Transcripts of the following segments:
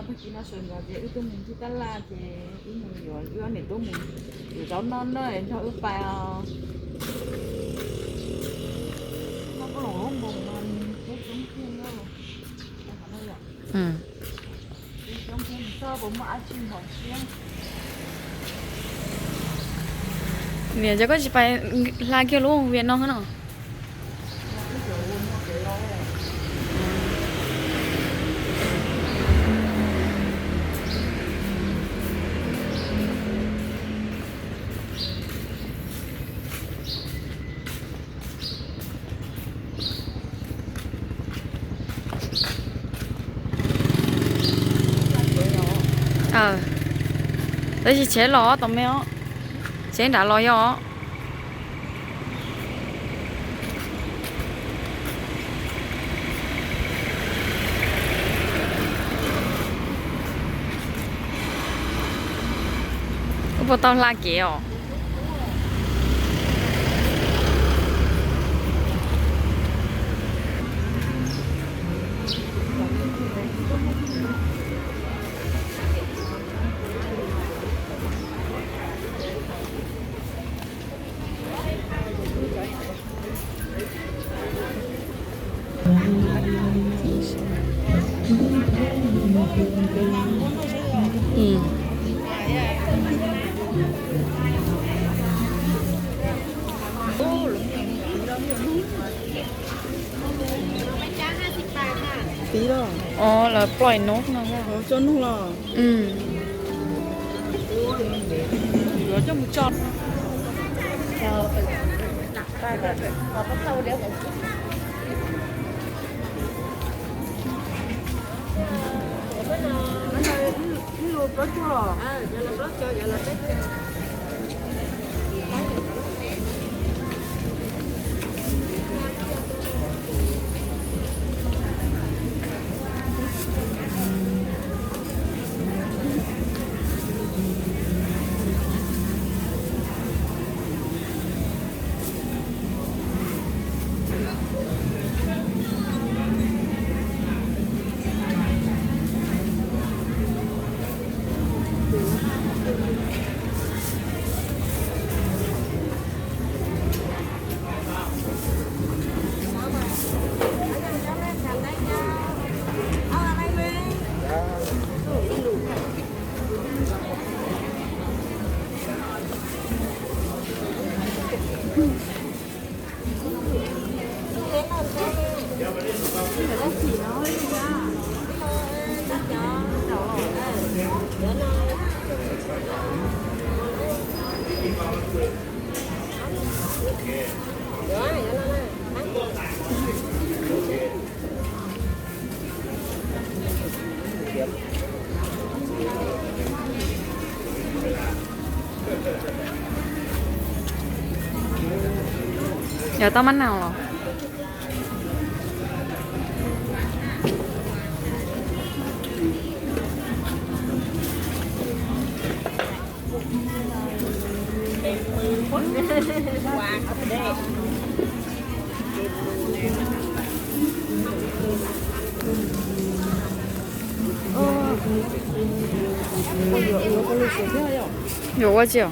Hnub no sawv ntxov ces wb tuaj mus ncig tab laj ces wb mus yuav wb ob niam tub mus yuav zaub noj na, nrog wb pais os. Niam, cas koj tsis pais hla kiag lub Vias no no? Tab sis tsheb los tom me os, tsheb nrad los yog os. Wb puas tau hla kev os? Tiv los? Os, lawv ploim nub no. Coj nug los? Yuav coj mus tso. Yog tau mab nau los? Yuav ua tsi os?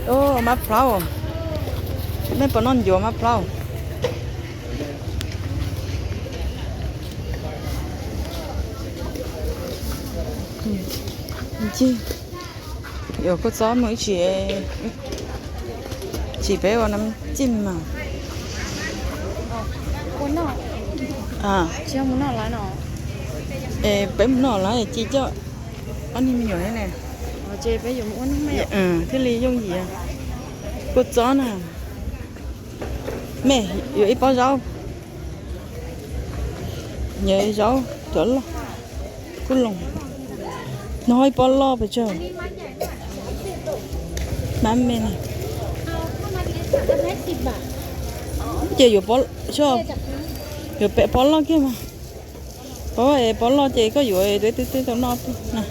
Mab plhaub, nej puas noj ncuav mab plhaub? Yuav kua txob mus ib chim, chim peb ua nam cim mas. Peb mus noj lawm ci coj ob niag me nyuam ne, thiaj li yooj yim. Kua txob na, mej yuav ib pob zaub, nyiam zaub cov loj, kub loo, no ib pob loj pes tsawg. Mab me, ces yuav, yuav pem pob loj kiag mas. Pob, pob loj ces koj yuav twb twb tau noj na.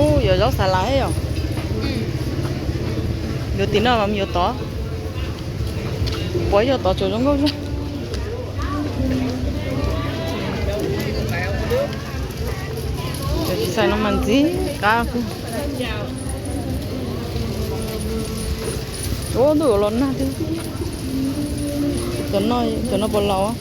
Ub, yuav zaub xav lav yom. Yuav tim no mas yuav tod. Puas yog tod tsuas zoo nkauj zog. Cov tsis xais no mas ntxim qab kawg. Ub, ntuj, los nag thiab. Cov no puas laus?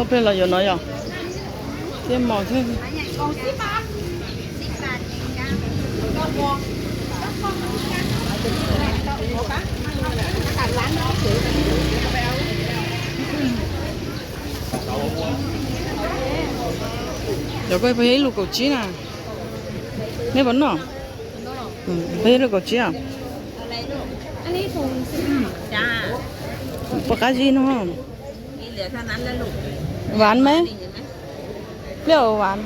Peb los yuav no yog tiaj mos thiab. Cov ko peb ib lus kaum tsib na. Nej puas noj? Peb ib lus kaum tsib os. Puas qab zib no? Hvav me? Peb ua hvav.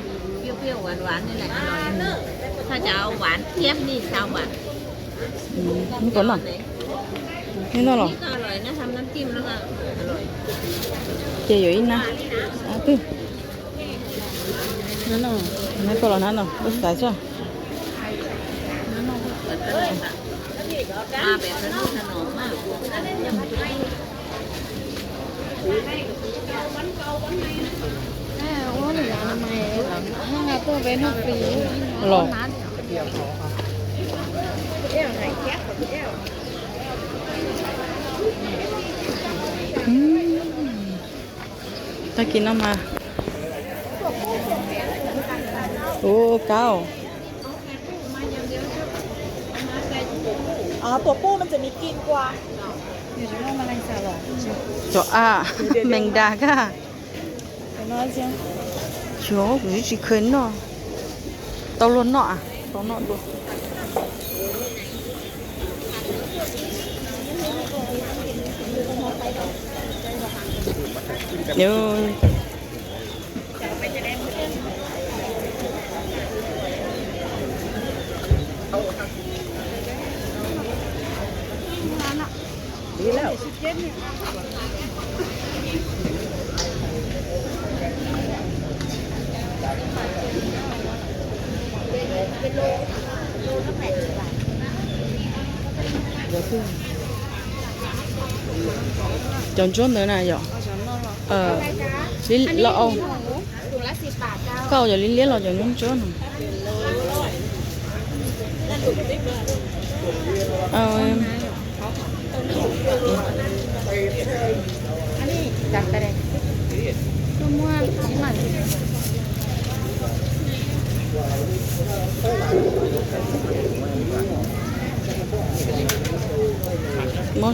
Puas noj? Nej noj los? Ces yuav ib nab. Twg? Nab koj los nab no, lub xaiv tso. Los. Tag kis no mas. Ua kab. Tuam puj mas tseem mi kim kua. Cov a, mees das kag. Cov kuv tsis kheev noj. Tau luag noj a, tau noj dua. Cov ntsuab ntawd na yom. Li loj au. Koj yog li liab los cov ntsuab ntsuab no. Muab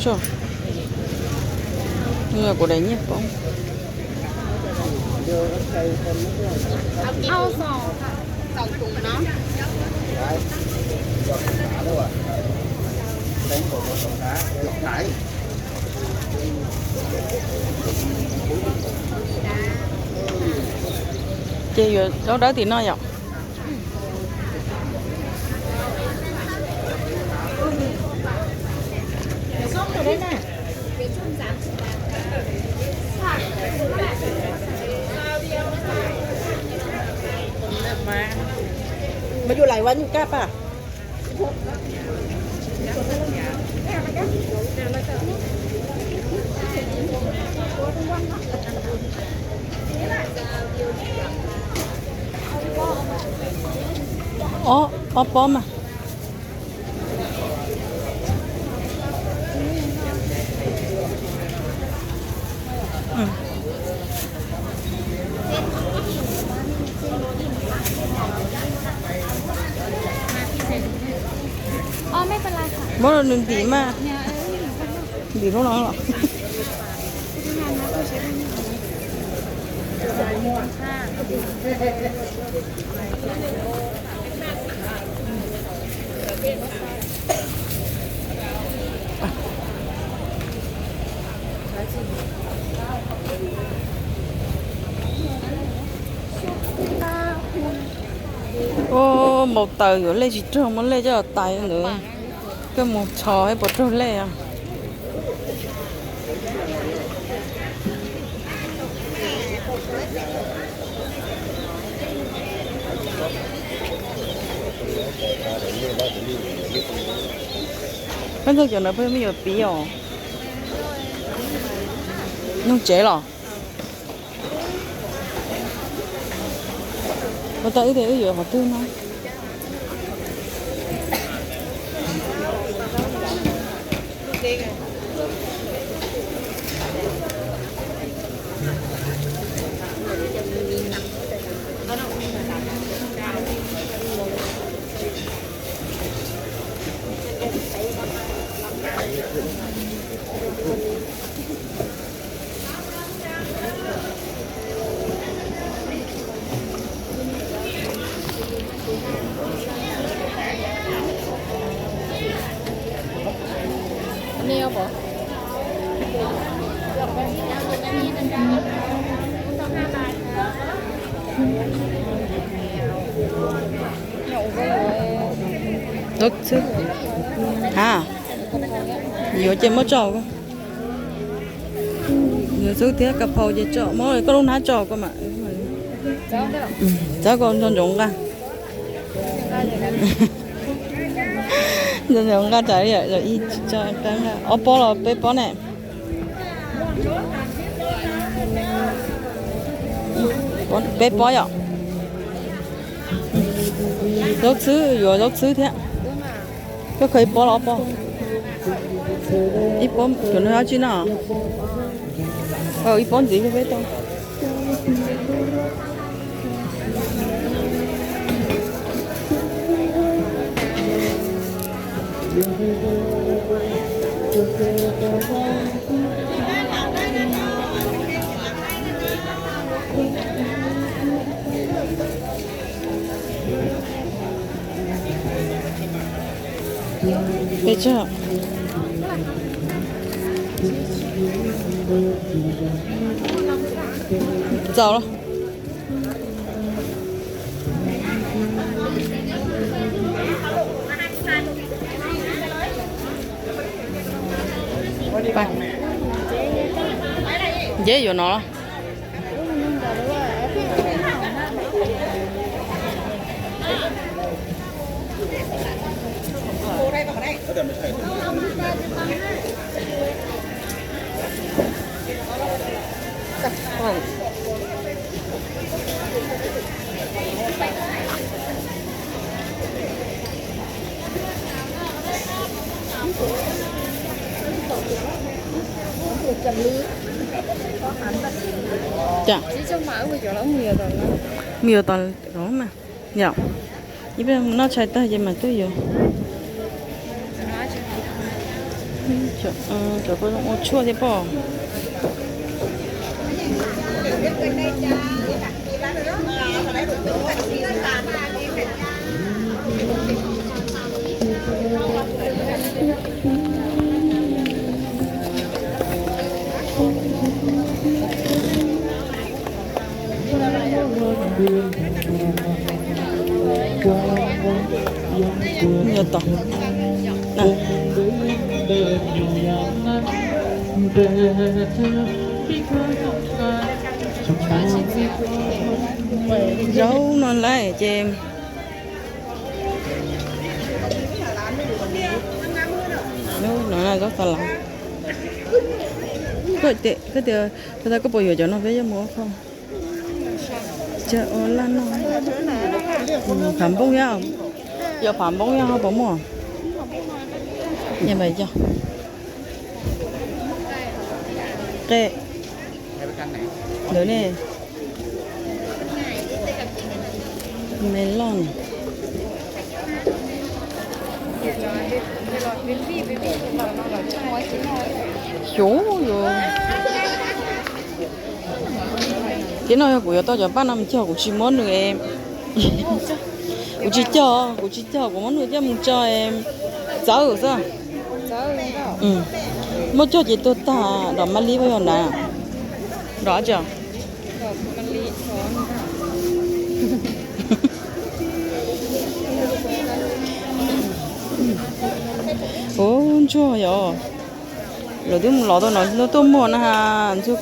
tso, kuv daim nyiaj poob. Ces yuav rau dawb tim no yom. Mas yuav lais vas nyuj kab pas. Ob, ob pob mas. Muab rau nws ntim mas. Ntim lub no los. Ua, npau taws yuav lej tsis raug, muab lej coj los tais ntawd, koj mus tshos puas raug lej os. Peb ntxog cov ntawd peb me nyuam piv os. Nug tsev los? Ua tau wb tias wb yuav qhov twg no. Zaub txhwb. A, yuav ces muab tso. Yuav xub thiab ka phau ces tso, muab koj lub hnab tso koj mam. Txawb koj ntxhov ntsoov nqa. Ntxhov ntsoov nqa tsam ib tsis tso, ob pob los peb pob ne? Peb pob yom. Zaub txhwb, yuav zaub txhwb thiab. Koj khaws ib pob los ob pob? Ib pob, cov no dab tsi no? Ib pob ntxiv peb tau. Peb tsawg? Txaus los. Nceb yuav no los? Cas mus yuav tom mas, yog ib pliag noj tshais tag ces mas tuaj yuav. Cov poj zoo ua tshuaj thiab pob. Yog tau. Zaub no lawm ces, no zaub tas las. Koj tias, koj puas yuav cov no peb yuav mus ua kho? Cov ua laj no, phav npoob thiab, yog phav npoob thiab ho puas muaj? Qe ntawd ne, melon. Xyov yog tiam no yog kuv yuav tau cov paj no mus cog kuv tsis muab nws, kuv tsis cog, kuv tsis cog, kuv muab nws coj mus tso txawb xwb. Muab cog ces tuag tag. Dom mab lib puas yog na? Dom tsi? Ub, ntsuag yog lawv twb mus lov tau no tuaj muag na ha. Ntsuag,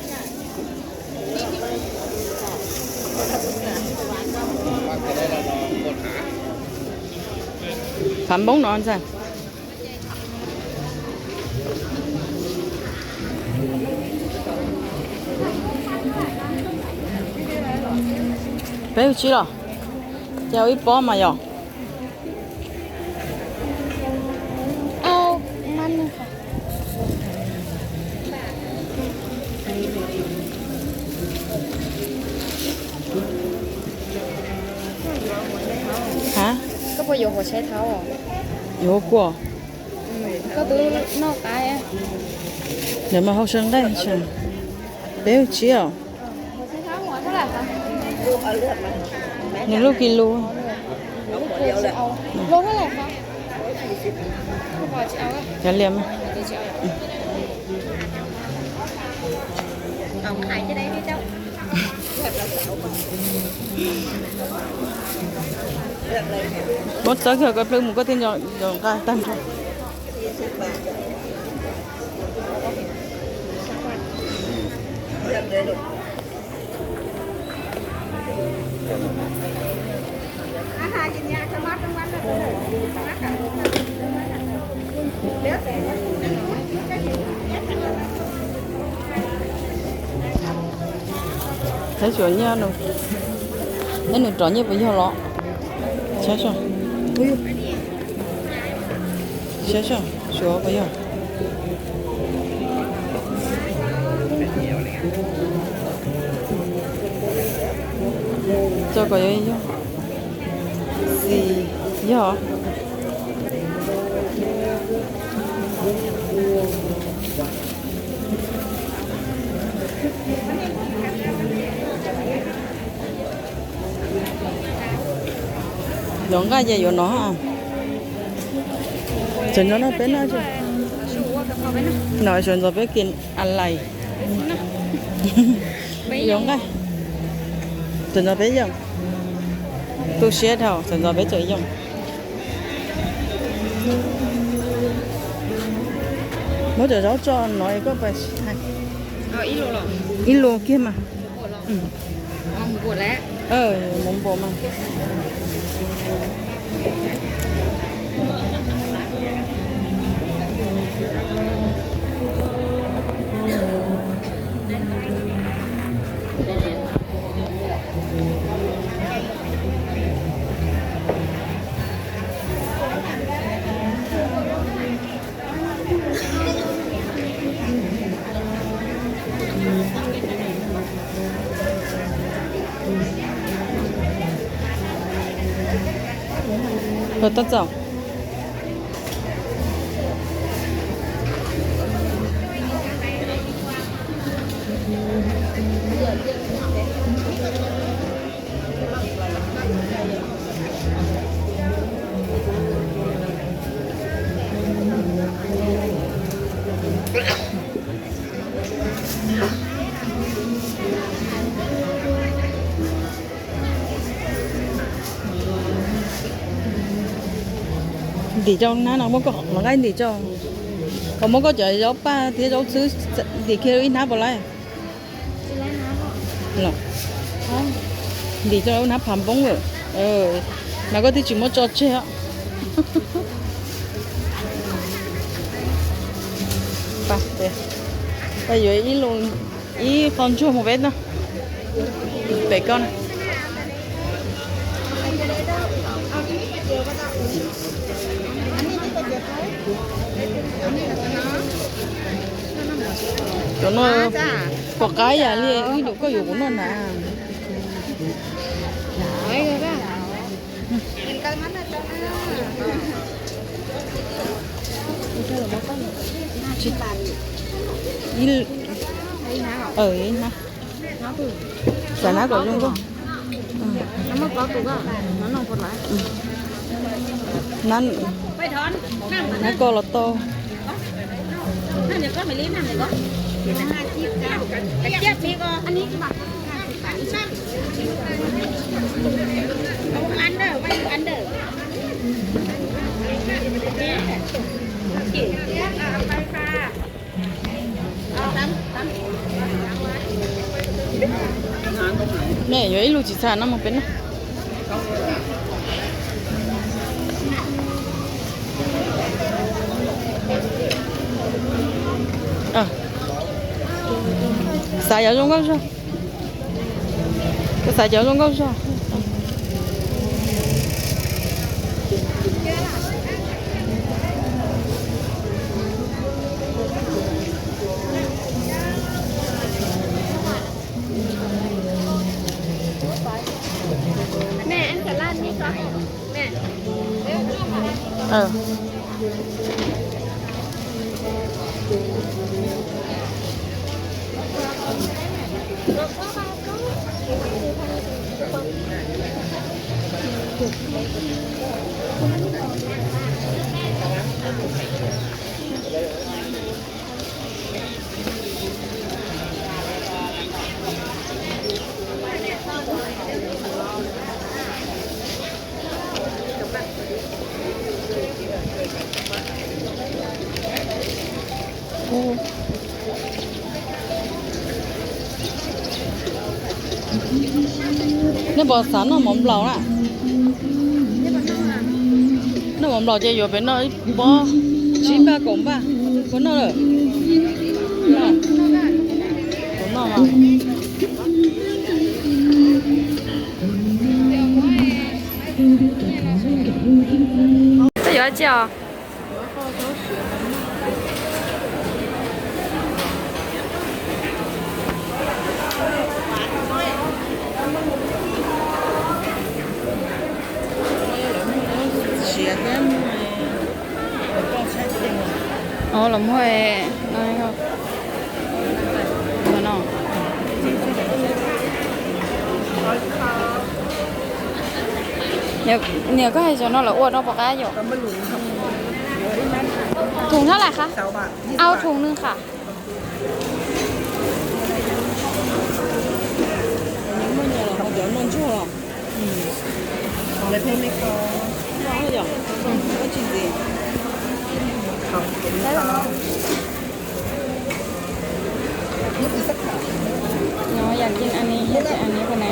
phav npoob no ntag. Peb tsib los? Ces ua ib pob mas yog. Ha? Yuav kua. Ntawm mas hau sa nqaij, peb tsib os. Nws lub kis lus. Cov liam mas. Muab txawb kiag koj plw mus koj thiaj nco nqa tag nrho. Saib suav nyiaj no, neb nws rov nyiaj puas yog los? Saib so, saib so, suav puas yog? Tso kom yog, yog, xis, yog. Yuav nqaij ces yuav no. Tseem nco no peb noj, no tseem ntxov peb kis a lais. Yuav nqaij, tseem ntxov peb yeem, tu siab dhau, tseem ntxov peb tseem yeem. Muab cov zaub tso no es koj pas hais. Ib lus kiag mas. Mus npaum mas. Tab txaus. Ntim rau hnab no, muab koj qhov nqaij ntim rau. Kom muab koj cov zaub paj thiab zaub txhwb ntim kiag ib hnab puas laib? Ntim rau hnab phav npoob lawm. No koj twb tsis muab tso tseg os. Yuav ib qho ntsuag mus peb no. Pem koj na. Cov no pom qab yam li wb yuav koj yuav kuv noj na. Ib hnab kom zoo nkauj. Hnab ko los tau. Nej yuav ib lub tsis txha no mus peb no. Xav yog zoo nkauj zog. Koj xav cov zoo nkauj zog. Nej puas xav noj mov nplaum na? Noj mov nplaum ces yuav pem no ib pob tsib npaj kaum npaj. Puas noj lawm? Puas noj mas? Koj yuav dab tsi os? Los muag no. Niam, koj hais cov no lawv ua rau puas qab yom? Thùng hnab lais qhab? Au thùng nws qhab. No,อยากกินอันนี้ อยากกินอันนี้คนไหน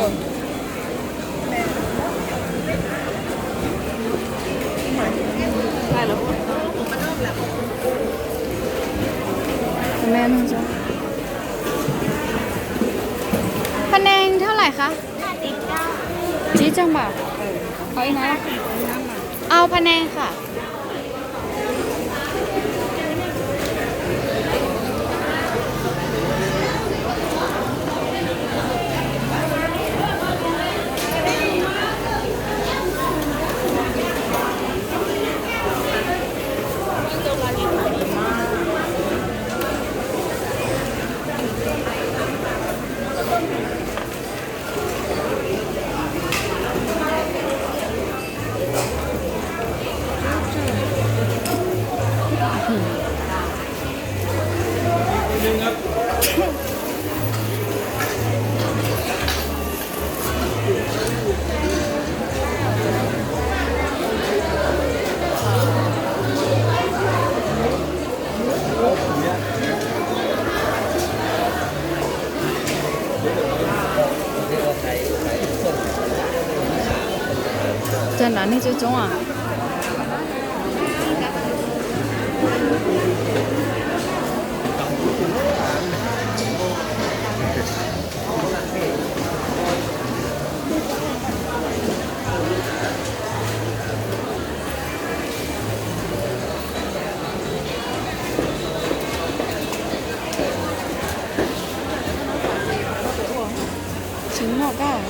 แม่มันจะ พะแนงเท่าไหร่คะ จีจังบ่า เอาอีกนะ เอาพะแนงค่ะ Ua Cas nrad neeg coob coob as. Tsis noj koj.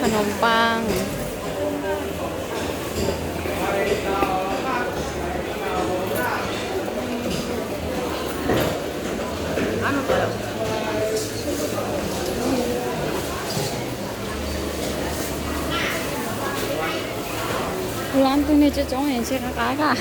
Khas noos pas. Kuv lab tus niag coob coob es ntshe qab qab koj.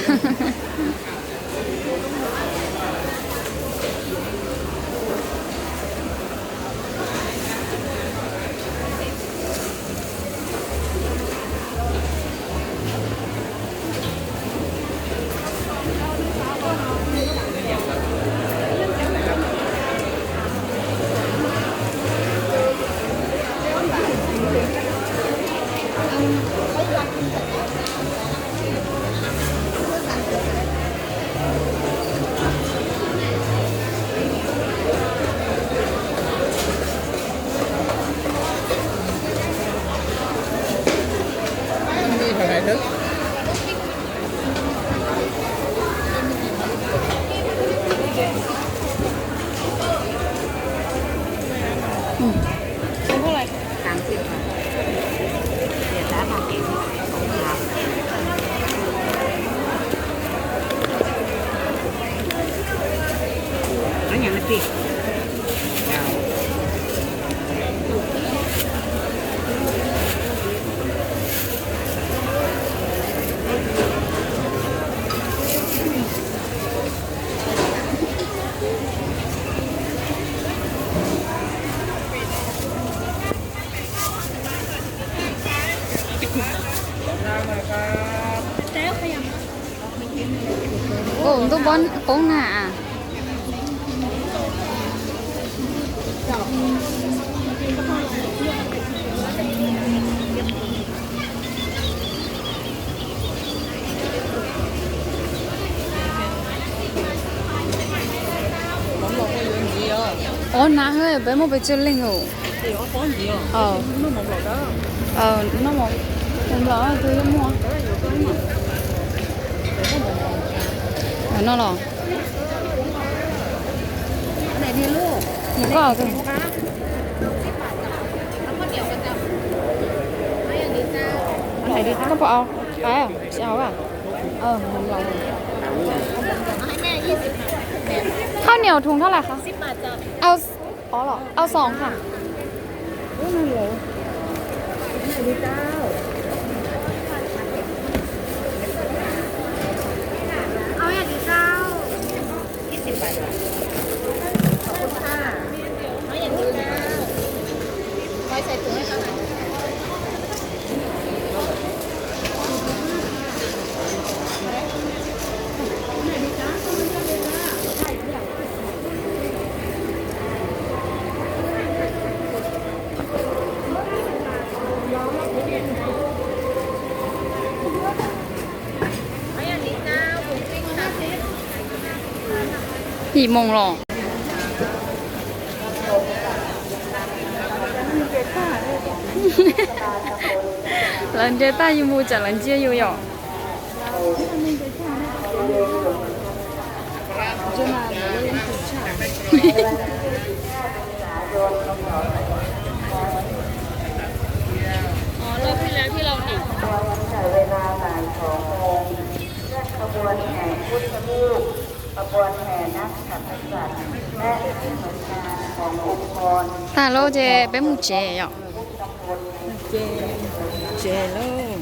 Koj ntuj pob poob na. Ob nab, peb muaj pes tsawg leej os? Noj mov nplaum, tus yuav muaj. Noj los. Koj pom, tsis au a. Khau niam thùng thau lais kha? Au, au xoom kha. Yim moos los. Lawv nce tag yus mus tsam lawv ntsia yus yom. Tag lawm ces peb mus tsev yom. Tsev lawm.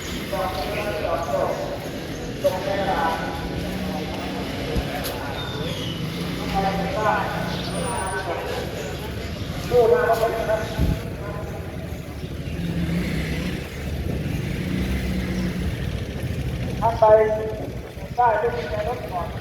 Hab tais, tais lub tsis tais lub pom